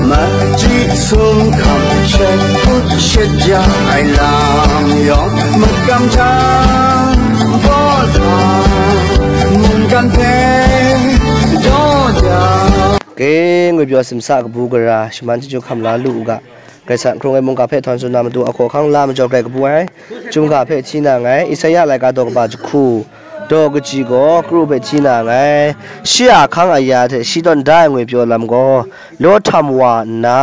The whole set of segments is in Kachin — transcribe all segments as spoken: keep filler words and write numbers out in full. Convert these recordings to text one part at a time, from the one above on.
Machyi sumhkam shat hput shat ja ai lam yawng, makam jang baw sa, mungkan hpe daw ja. Ke ngwi pyaw simsa kabu gara, shaman chyeju hkam la lu u ga. Karai Kasang hkrung ai mungga hpe htawn tsun na matu, ahkaw ahkang la majaw grai kabu ai. Chyum ga hpe hti na nngai, Isaya laika daw kaba jahku, daw kaji gaw kru hpe hti na nngai. Shi a ahkang aya hte shi tawn da ai ngwi pyaw lam gaw, law htam wa nna,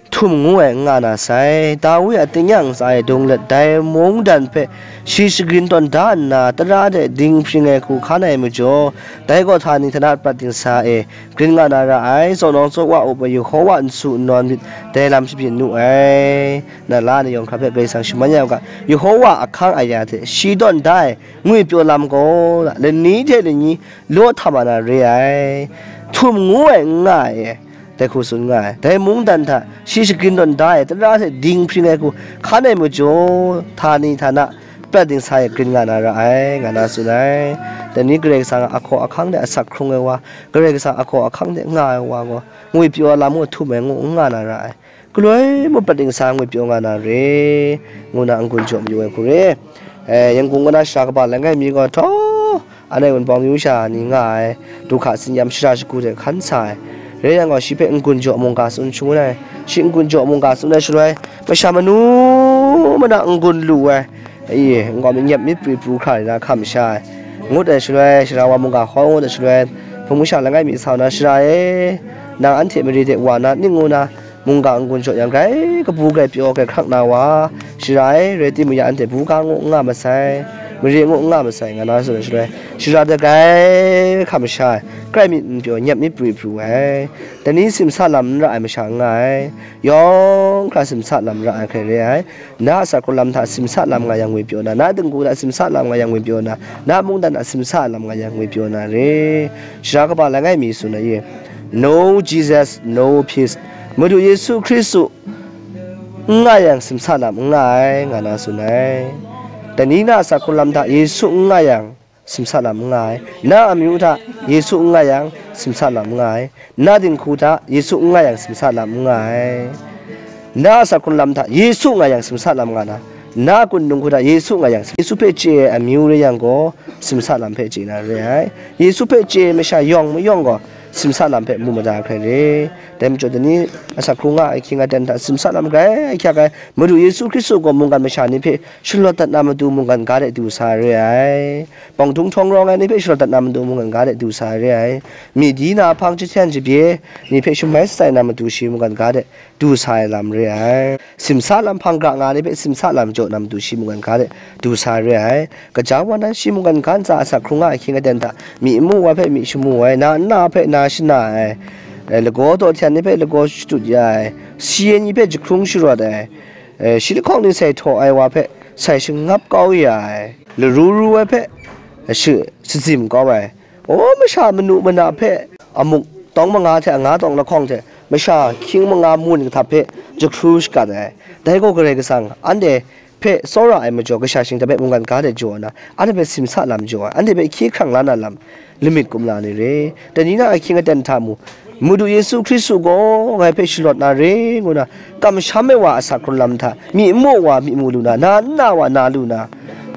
htum ngu ai n nga na sai. Dawi a tingnyang ntsa e dung let, dai mungdan hpe shi shagrin tawn da nna, tara hte dinghpring ai hku hkan ai majaw, dai gaw htani htana prat dingsa e grin nga na ra ai. Zawnawng zawa up ai Yehowa nsu nnawn myit dai lam shabyin nu ai. Na la ni yawng hkra hpe Karai Kasang shaman ya u ga, Yehowa ahkang aya hte shi tawn da ai ngwi pyaw lam gaw, lani hte lani law htam wa na re ai, htum ngu ai n nga ai, dai hku tsun nga ai. Dai mungdan hta shi shagrin tawn da ai, tara hte dinghpring ai hku hkan ai majaw, htani htana prat dingsa e grin nga na ra ai, nga na tsun ai. Dai ni Karai Kasang a ahkaw ahkang hte asak hkrung ai wa, Karai Kasang a ahkaw ahkang hte nga ai wa gaw, ngwi pyaw lam gaw htum ai ngu n nga na ra ai. Galoi mung prat dingsa ngwi pyaw nga na re, ngu na n-gun jaw mayu ai hku re. Eh, Yangon kaw na shara kaba langai mi gaw, htaw, anhte Wunpawng myu sha ni nga ai, du hka tsinyam shara shagu hte hkan sa ai. Rai yang gaw, shi hpe n-gun jaw mungga tsun shangun ai. Shi n-gun jaw mungga tsun ai shaloi, masha manu mana n-gun lu ai. Ai, n-gaw myit nyep myit pri pru hkra rai na hkam sha ai. Ngut ai shaloi, shara wa mungga hkaw ngut ai shaloi, hpung masha langai mi sa na, shara e, nang anhte mare de wa na ning ngu na, mungga n-gun jaw yang, grai kabu, grai pyaw, grai hkrak na wa, shara e, rai timung ya anhte buga ngu n nga masai, mare ngu n nga masai, nga na tsun ai shaloi, shara de grai hkam sha ai, grai myit n pyaw, nyep myit pri pru ai. Dai ni simsa lam n ra ai masha n nga ai, yawng hkra simsa lam ra ai hkrai re ai. Na a asak hkrung lam hta simsa lam nga yang ngwi pyaw na, na dinghku hta simsa lam nga yang ngwi pyaw na, na mungdan hta simsa lam nga yang ngwi pyaw na re. Shara kaba langai mi tsun ai, Know Jesus, know peace. Madu Yesu Hkristu n nga yang simsa lam n nga ai, nga na tsun ai. Dai ni na a asak hkrung lam hta Yesu n nga yang simsa lam n nga ai. Na amyu hta Yesu n nga yang simsa lam n nga ai. Na dinghku hta Yesu n nga yang simsa lam n nga ai. Na a asak hkrung lam hta Yesu nga yang simsa lam nga na, na a kun dinghku hta Yesu nga yang, Yesu hpe chye ai amyu rai yang gaw, simsa lam hpe chye na re ai. Yesu hpe chye ai masha yawng mayawng gaw, simsa lam hpe mu mada hkrai re. Dai majaw, dai ni asak hkrung nga ai ahkying aten hta simsa lam grai ahkyak ai Madu Yesu Hkristu gaw mungkan masha ni hpe shalawt dat na matu mungkan ga de du sa re ai. Bawng htung htawng rawng ai ni hpe shalawt dat na matu mungkan ga de du sa re ai. Myi di na hpang jahten jabye ni hpe shamai shatsai na matu shi mungkan ga de du sa ai lam re ai. Simsa lam hpang gra nga ni hpe simsa lam jaw na matu shi mungkan ga de du sa re ai. Kaja wan ai shi mungkan ga ntsa asak hkrung nga ahkying aten hta, myi n mu wa hpe myi shamu ai, na nna hpe na shana ai, eh, lagaw daw hten ni hpe lagaw shatut ya ai, si ai ni hpe jahkrung sharawt ai, eh, shi lahkawng ning sai htaw ai wa hpe sai shangap kau ya ai, laru ru ai hpe shi sazim kau ai, aw, masha manu mana hpe amuk tawng manga hte anga tawng lahkawng hte masha hkying manga mun kahtap hpe jahkru shakat ai. Dai gaw Karai Kasang anhte hpe tsawra ai majaw, kasha shingkang hpe mungkan ga de jaw nna, anhte hpe simsa lam jaw ai, anhte hpe hkye hkrang la na lam, lamik kumla ni re. Dai ni na ahkying aten hta mu, Madu Yesu Hkristu gaw ngai hpe shalawt na re, ngu na, kamsham ai wa a asak hkrung lam hta, myi n mu wa myi mu lu na, na nna wa na lu na,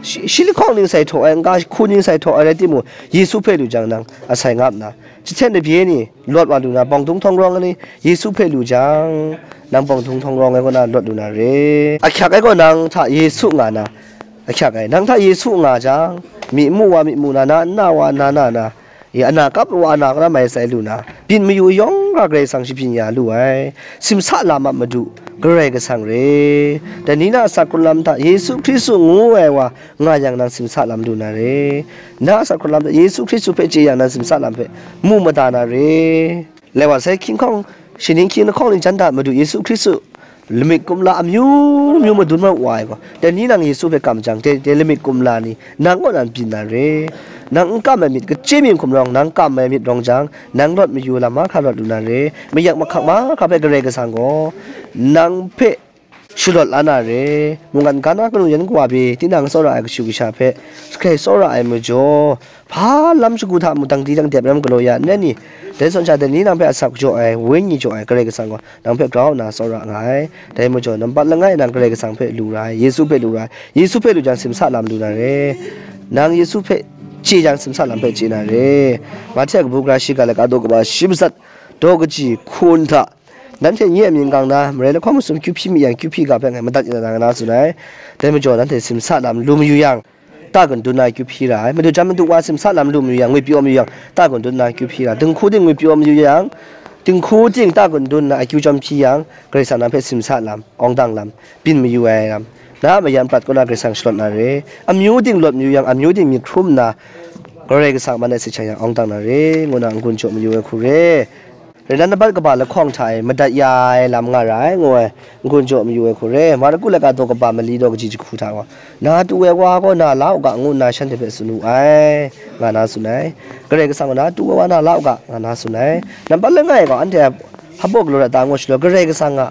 shi, shi lahkawng ning sai htaw ai, n-ga hku ning sai htaw ai rai timung, Yesu hpe lu jang nang asai ngap nna, jahten jabye ni lawt wa lu na, bawng htung htawng rawng ai ni Yesu hpe lu jang, nang bawng htung htawng rawng ai kaw na lawt lu na re. Ahkyak ai gaw nang hta Yesu nga na, ahkyak ai, nang hta Yesu nga jang, myi n mu wa myi mu na, na nna wa na na na, e, ana kap wa ana karam ai sai lu na, byin mayu yawng hkra Karai Kasang shabyin ya lu ai, simsa lam a Madu Karai Kasang re. Dai ni na a asak hkrung lam hta Yesu Hkristu ngu ai wa nga yang nang simsa lam lu na re. Na a asak hkrung lam hta Yesu Hkristu hpe chye yang nang simsa lam hpe mu mada na re. Lai wa sai, hkying hkawng, shi ning hkying lahkawng ning jan hta Madu Yesu Hkristu lamik kumla amyu myu madun mat wa ai gaw, dai ni nang Yesu hpe kam jang, dai, dai lamik kumla ni nang kaw nan byin na re. Nang n kam ai myit, kachye myit hkum rawng, nang kam ai myit rawng jang, nang lawt mayu lam mahkra lawt lu na re. Mayak mahkang mahkra hpe Karai Kasang gaw nang hpe shalawt la na re. Mungkan ga na kanu yan kawa pyi, tinang tsawra ai kashu kasha hpe, grai tsawra ai majaw, hpa lam shagu hta mung dangdi dangdep ram galaw ya n rai ni? Dai zawn sha dai ni nang hpe asak jaw ai, wenyi jaw ai Karai Kasang gaw nang hpe grau nna tsawra nga ai. Dai majaw, nampat langai nang Karai Kasang hpe lu ra ai, Yesu hpe lu ra ai, Yesu hpe lu jang simsa lam lu na re. Nang Yesu hpe chye jang simsa lam hpe chye na re. Mahte a kabu gara shiga laika daw kaba shi matsat daw kaji hkun hta, nanhte nye a mying gang na, marai lahkawng masum kyu hpyi mi yang, kyu hpyi ga hpe ngai madat ya na nga na tsun ai. Dai majaw, nanhte simsa lam lu mayu yang, ta gun dun na kyu hpyi ra ai. Madu jan madu wa simsa lam lu mayu yang, ngwipyaw mayu yang, ta gun dun na kyu hpyi ra ai. Dinghku ting ngwipyaw mayu yang, dinghku ting ta gun dun na akyu jawm hpyi yang, Karai Kasang nang hpe simsa lam, awng dang lam, byin mayu ai lam, na a mayan prat kaw na Karai Kasang shalawt na re. Amyu ting lawt mayu yang, amyu ting myit hkrum nna, Karai Kasang man ai sit shang yang awng dang na re, ngu na n-gun jaw mayu ai hku re. Rai nna, nampat kaba lahkawng hta e madat ya ai lam nga ra ai, ngu ai, n-gun jaw mayu ai hku re. Marku laika daw kaba mali daw kaji jahku hta gaw, na tu ai wa gaw na la u ga, ngu nna shanhte hpe tsun wu ai, nga na tsun ai. Karai Kasang gaw, na tu ai wa na la u ga, nga na tsun ai. Nampat langai gaw, anhte a hpaw galaw ra ta ngu shaloi, Karai Kasang a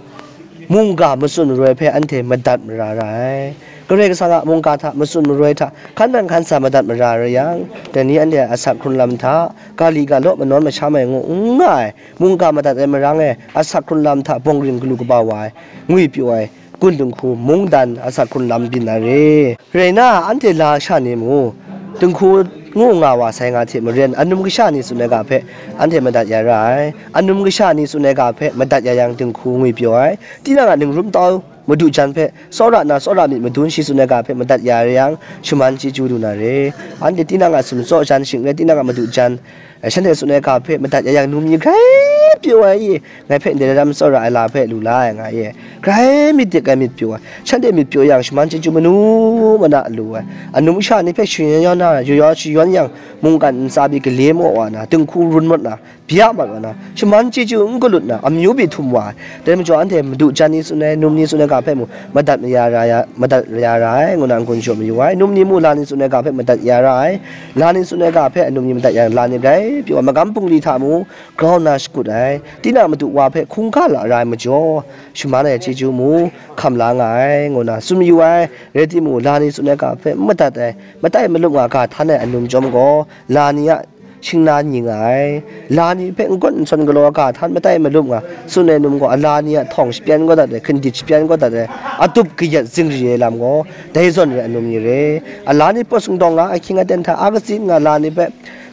mungga matsun maroi hpe anhte madat mara ra ai. Karai Kasang a mungga hta matsun maroi hta hkan nang hkan sa madat mara rai yang, dai ni anhte a asak hkrun lam hta, ga li ga law, manawn masham ai ngu n nga ai, mungga madat ai marang e, asak hkrun lam hta bawng ring galu kaba wa ai, ngwipyaw ai, gun dinghku, mungdan, asak hkrun lam byin na re. Rai nna, anhte la sha ni mu, dinghku ngu nga wa sai nga hte maren, anum kasha ni tsun ai ga hpe anhte madat ya ra ai. Anum kasha ni tsun ai ga hpe madat ya yang, dinghku ngwipyaw ai. Tinang a ningrum tau madu jan hpe tsawra nna tsawra myit madun shi tsun ai ga hpe madat ya ra yang, shaman chyeju lu na re. Anhte tinang a sumtsaw jan shing rai, tinang a madu jan, eh, shanhte tsun ai ga hpe madat ya yang, num ni grai pyaw ai i, ngai hpe ndai lam tsawra ai la hpe lu la ai nga i, grai myit dik ai myit pyaw ai, shanhte myit pyaw yang, shaman chyeju manu mana lu ai, anum sha ni hpe shayawn yawn na, yaw yawn shayawn yang, mungkan ntsa pyi gale maw wa na, dinghku run mat na, bya mat wa na, shaman chyeju n galut na, amyu pyi htum wa ai. Dai majaw, anhte madu jan ni tsun ai, num ni tsun ai ga hpe mu, madat maya ra ya, madat ya ra ai, ngu na n-gun jaw mayu ai. Num ni mu, la ni tsun ai ga hpe madat ya ra ai, la ni tsun ai ga hpe num ni madat ya, la ni grai pyaw ai. Magam bungli hta mu, grau nna shakut ai. Tinang madu wa hpe hkungga la ra ai majaw, shaman ai chyeju mu, hkam la nga ai, ngu na tsun mayu ai. Rai timung, la ni tsun ai ga hpe n madat ai, matai malup nga ga htan ai anum chyawm gaw, la ni a shingna ni nga ai. La ni hpe n gawn n sawn galaw ga htan matai malup nga tsun ai num gaw, a la ni a htawng shapyan kau dat ai, hkindit shapyan kau dat ai, a tup kayat zingri ai lam gaw, dai zawn re ai anum ni re. A la ni pawt singdawng nga, ahkying aten hta a katsin nga, la ni hpe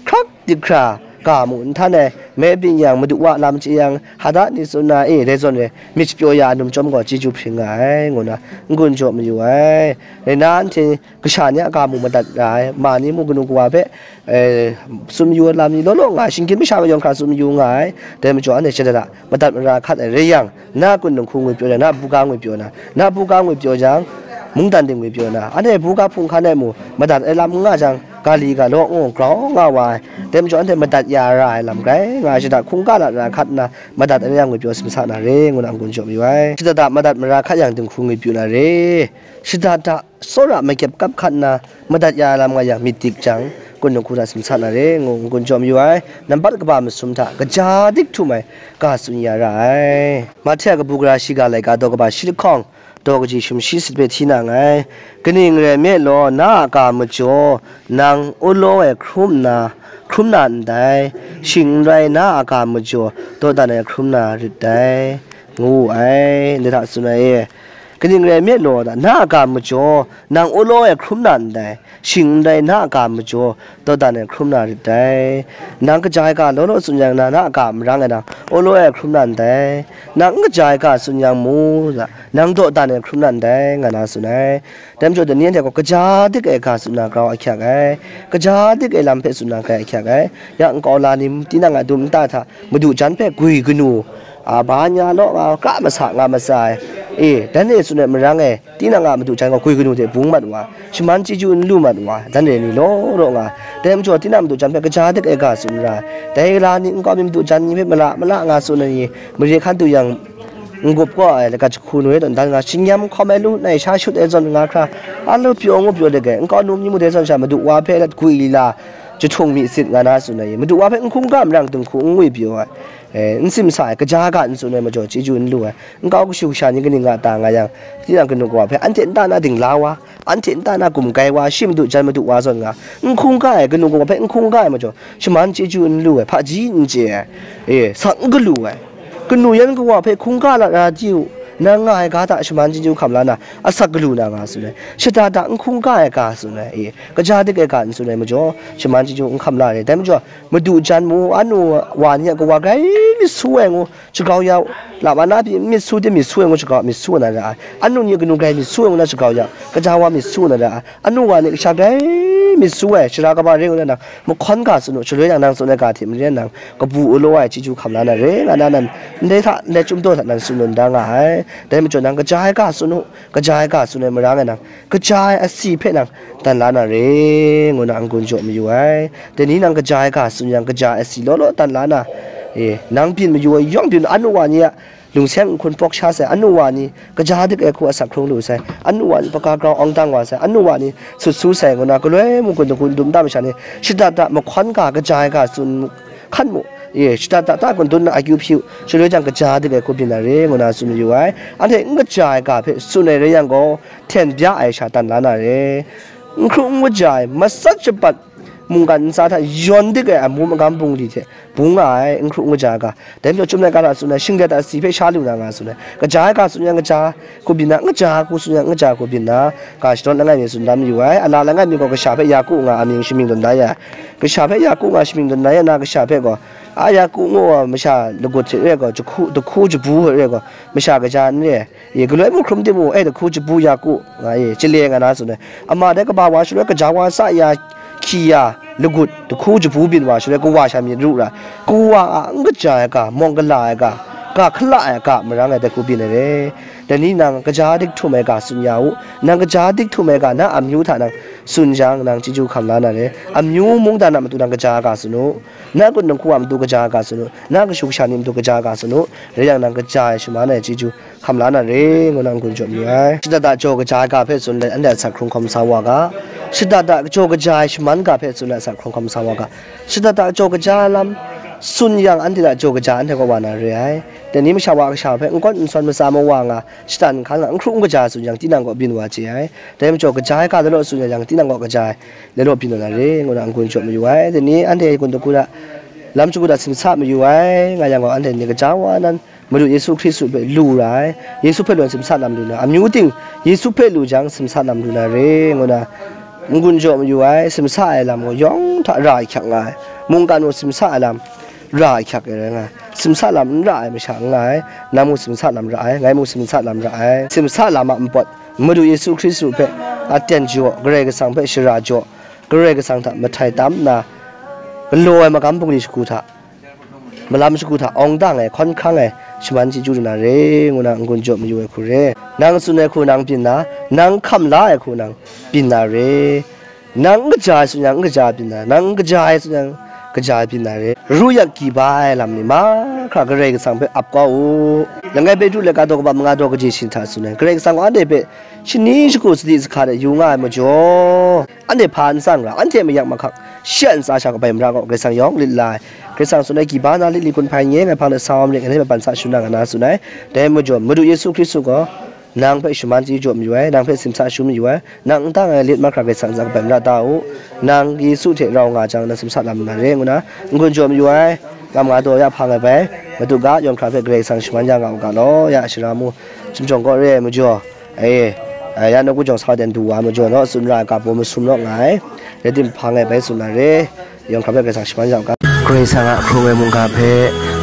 hkrak dik hkra ga mu n htan ai, me byin yang, madu wa lam chye yang, hada ni tsun na e, dai zawn re, myit shapyaw ya anum chyawm gaw chyeju hpring nga ai, ngu na n-gun jaw mayu ai. Rai nna, anhte kasha ni a ga mu madat ra ai, ma ni mu kanu kawa hpe, eh, tsun mayu ai lam ni law law nga ai, shinggyim masha mayawng hkra tsun mayu nga ai. Dai majaw, anhte shada da madat mara hkat ai rai yang, na gun dinghku ngwipyaw na, na buga ngwipyaw na, na buga ngwipyaw jang, mungdan ting ngwipyaw na, anhte buga hpung hkan e mu madat ai lam n nga jang, ga li ga law ngu grau nga wa ai. Dai majaw, anhte madat ya ra ai lam grai nga ai, shada hkungga la ra hkat nna, madat ai rai yang, ngwipyaw simsa na re, ngu na n-gun jaw mayu ai. Shada da madat mara hkat yang, dinghku ngwipyaw na re. Shada da tsawra makyep kap hkat nna, madat ya ai lam nga yang, myit dik jang, gun dinghku hta simsa na re, ngu n-gun jaw mayu ai. Nampat kaba masum hta kaja dik htum ai ga tsun ya ra ai. Mahte a kabu gara shiga laika daw kaba shi lahkawng, daw kaji sumshi sit hpe hti na nngai. Kaning rai nme law, na a ga majaw nang u law ai hkrum nna, hkrum na ndai, shing n rai, na a ga majaw dawdan ai hkrum na rit dai, ngu wu ai, ndai hta tsun ai e. Kaning rai nme law, na a ga majaw nang u law ai hkrum na ndai, shing n rai, na a ga majaw dawdan ai hkrum na rit dai. Nang kaja ai ga law law tsun yang, na, na a ga marang e nang u law ai hkrum na ndai. Nang n kaja ai ga tsun yang mu, nang dawdan ai hkrum na ndai, nga na tsun ai. Dai majaw, dai ni anhte gaw kaja dik ai ga tsun na grau ahkyak ai, kaja dik ai lam hpe tsun na grai ahkyak ai. Ya nkau la ni tinang a dum nta hta madu jan hpe gwi kanu, a, ba nya law nga, kra masa nga matsa ai, e, dan e tsun ai marang e, tinang a madu jan gaw gwi kanu hte bung mat wa, shaman chyeju n lu mat wa, dan re ni law law nga. Dai majaw, tinang madu jan hpe kaja dik ai ga tsun ra ai. Dai la ni nkau mi madu jan ni hpe mala mala nga tsun ai ni, mare hkan du yang, n-gup kaw ai laika jahku nu e tawn dan nga, shingnyam hkawm ai lu nai sha shut ai zawn nga hkra, a lu pyaw ngu pyaw dik ai, nkau num ni mu dai zawn sha madu wa hpe lat gwi lila, jahtung mi sit nga na tsun ai, Madu wa hpe n hkungga marang dinghku n ngwi pyaw ai, e, n simsa ai, kaja ga n tsun ai majaw chyeju n lu ai, nkau kashu kasha ni kaning nga ta nga yang, tinang kanu kawa hpe anhte nta na dingla wa, anhte nta na gumgai wa, shi madu jan madu wa zawn nga, n hkungga ai, kanu kawa hpe n hkungga ai majaw, shaman chyeju n lu ai, hpaji n chye ai, e, sak n galu ai, kanu yan kawa hpe hkungga la ra di u, nang nga ai ga hta shaman chyeju hkam la na, asak galu na nga tsun ai, shada da n hkungga ai ga tsun ai, e, kaja dik ai ga n tsun ai majaw, shaman chyeju n hkam la re. Dai majaw, madu jan mu, anu wa ni a kawa grai myit su ai ngu, shagau ya u, lama na pyi myit su tim myit su ai ngu shagau myit su na ra ai, anu ni a kanu grai myit su ai ngu na shagau ya u, kaja wa myit su na ra ai, anu wa ni kasha grai myit su ai, shara kaba re ngu na nang mahkawn ga tsun u, shaloi yang nang tsun ai ga hte maren nang kabu u law ai chyeju hkam la na re, nga na nan ndai hta, ndai chyum daw hta nan tsun lun da nga ai. Dai majaw nang kaja ai ga tsun u, kaja ai ga tsun ai mara nga nang, kaja ai asi hpe nang dan la na re, ngu na n-gun jaw mayu ai. Dai ni nang kaja ai ga tsun yang, kaja ai asi law law dan la na, e, nang byin mayu ai yawng byin, anu wa ni a lungseng nhkun pawk sha sai, anu wa ni kaja dik ai hku asak hkrung lu sai, anu wa ni paka grau awng dang wa sai, anu wa ni sut su sai, ngu na galoi munggun dagun dum da masha ni, shada da mahkawn ga, kaja ai ga tsun hkan mu, e, shada da ta kun dun na akyu hpyi u, shaloi jang kaja dik ai hku byin na re, ngu na tsun mayu ai. Anhte n kaja ai ga hpe tsun ai rai yang gaw, hten bya ai sha dan la na re. N hkru n kaja ai, matsat shabat, mungkan ntsa hta yawn dik ai amu magam bungli hte bung nga ai, n hkru n kaja ai ga. Dai majaw chyum laika hta tsun ai, shinglet a asi hpe sha lu na nga tsun ai, kaja ai ga tsun yang kaja hku byin na, n kaja hku tsun yang n kaja hku byin na, ga shadawn langai mi tsun dan mayu ai. Ala langai mi gaw kasha hpe Yaku nga a mying shamying tawn da ya ai, kasha hpe Yaku nga shamying tawn da ya na, kasha hpe gaw, a, Yaku ngu ai masha lagut hte re ai gaw, jahku, dahku jabu hte re ai gaw, masha kaja n re ai, e, galoi mung hkrum tim u, e, dahku jabu Yaku nga, e, chale nga na tsun ai. Ama dai kaba wa shaloi, kaja wa sa ya, hkyi ya, lagut, dahku jabu byin wa shaloi, kawa sha myit ru ra, kawa a n kaja ai ga, mawng gala ai ga, ga hkala ai ga, marang ai dahku byin ai re. Dai ni nang kaja dik htum ai ga tsun ya u, nang kaja dik htum ai ga na amyu hta nang tsun jang, nang chyeju hkam la na re. Amyu mungdan a matu nang kaja ai ga tsun u, na gun dinghku a matu kaja ai ga tsun u, na kashu kasha ni matu kaja ai ga tsun u, rai yang nang kaja ai shaman ai chyeju hkam la na re, ngu na n-gun jaw mayu ai. Shada da jaw kaja ai ga hpe tsun let anhte asak hkrung hkawm sa wa ga, shada da jaw kaja ai shaman ga hpe tsun let asak hkrung hkawm sa wa ga, shada da jaw kaja ai lam tsun yang, anhte a jaw kaja anhte kaw wa na re ai. Dai ni masha wa kasha hpe n kawn n sawn matsa mawa nga, shatan hkan nga, n hkru n kaja tsun yang, tinang kaw byin wa chye ai. Dai majaw, kaja ai ga lalaw tsun yang, tinang kaw kaja ai lalaw byin wa na re, ngu na n-gun jaw mayu ai. Dai ni anhte gun dagu da, lam shagu da simsa mayu ai, nga yang gaw, anhte ni kaja wa nan, Madu Yesu Hkristu hpe lu ra ai, Yesu hpe loi simsa lam lu na, amyu ting Yesu hpe lu jang simsa lam lu na re, ngu na n-gun jaw mayu ai. Simsa ai lam gaw yawng hta ra ai hkyak nga ai, mungkan mung simsa ai lam ra ai hkyak e rai nga ai. Simsa lam n ra ai masha n nga ai, nang mung simsa lam ra ai, ngai mung simsa lam ra ai. Simsa lam a npawt, Madu Yesu Hkristu hpe aten jaw, Karai Kasang hpe shara jaw, Karai Kasang hta mahtai tam nna, galaw ai magam bungli shagu hta, malam shagu hta awng dang ai, hkawn hkrang ai, shaman chyeju lu na re, ngu na n-gun jaw mayu ai hku re. Nang tsun ai hku nang byin na, nang hkam la ai hku nang byin na re. Nang n kaja ai tsun yang, n kaja byin na, nang n kaja ai tsun yang, kaja byin na re. Ru yak, gyi ba ai lam ni mahkra Karai Kasang hpe ap kau u. Langai Petru laika daw kaba manga daw kaji shi hta tsun ai, Karai Kasang gaw anhte hpe shani shagu sadi sahka de yu nga ai majaw, anhte hpa n tsang ra, anhte mayak mahkak, shi a ntsa sha kabai mara gaw Karai Kasang yawng lit la ai. Karai Kasang tsun ai, gyi ba na lit li kun hpai n ye, ngai hpang de sa wa marit, ngai hpe ban sa shun na nga na tsun ai. Dai majaw, Madu Yesu Hkristu gaw nang hpe shaman chyeju jaw mayu ai, nang hpe simsa shu mayu ai, nang n tang ai lit mahkra Karai Kasang ntsa kabai mara ta u. Nang Yesu hte rau nga jang, nang simsa lam na re, ngu na n-gun jaw mayu ai. Ngam nga daw ya hpang ai bai, Madu ga, yawng hkra hpe Karai Kasang shaman ya nga u ga law, ya shara mu, chyum jawng kaw re ai majaw, e, ya nawku jawng sa den du wa majaw naw, tsun ra ai ga baw masum naw nga ai, rai tim hpang ai bai tsun na re. Yawng hkra hpe Karai Kasang shaman ya u ga. Karai Kasang a hkrung ai mungga hpe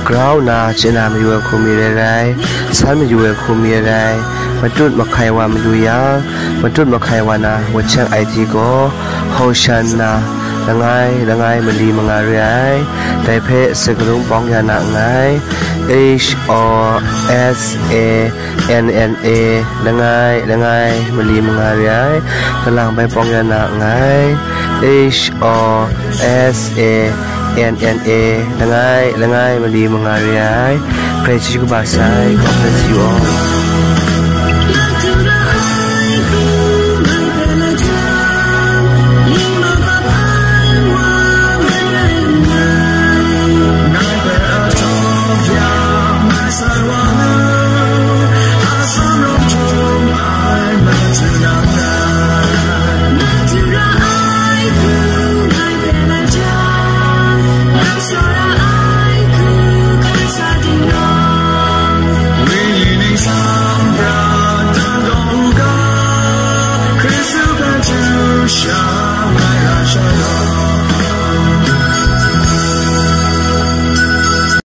grau nna chye na mayu ai hku mi rai rai, san mayu ai hku mi rai rai, matut mahkai wa malu yang, matut mahkai wa na wacheng ai di gaw, Hoshanna, langai langai mali manga re ai. Dai hpe sakarung pawng ya na nngai. H O S A N N A, langai langai mali manga re ai. Galang bai pawng ya na nngai. H O S A N N A, langai langai mali manga re ai. Karai chyeju kaba sai. God bless you all.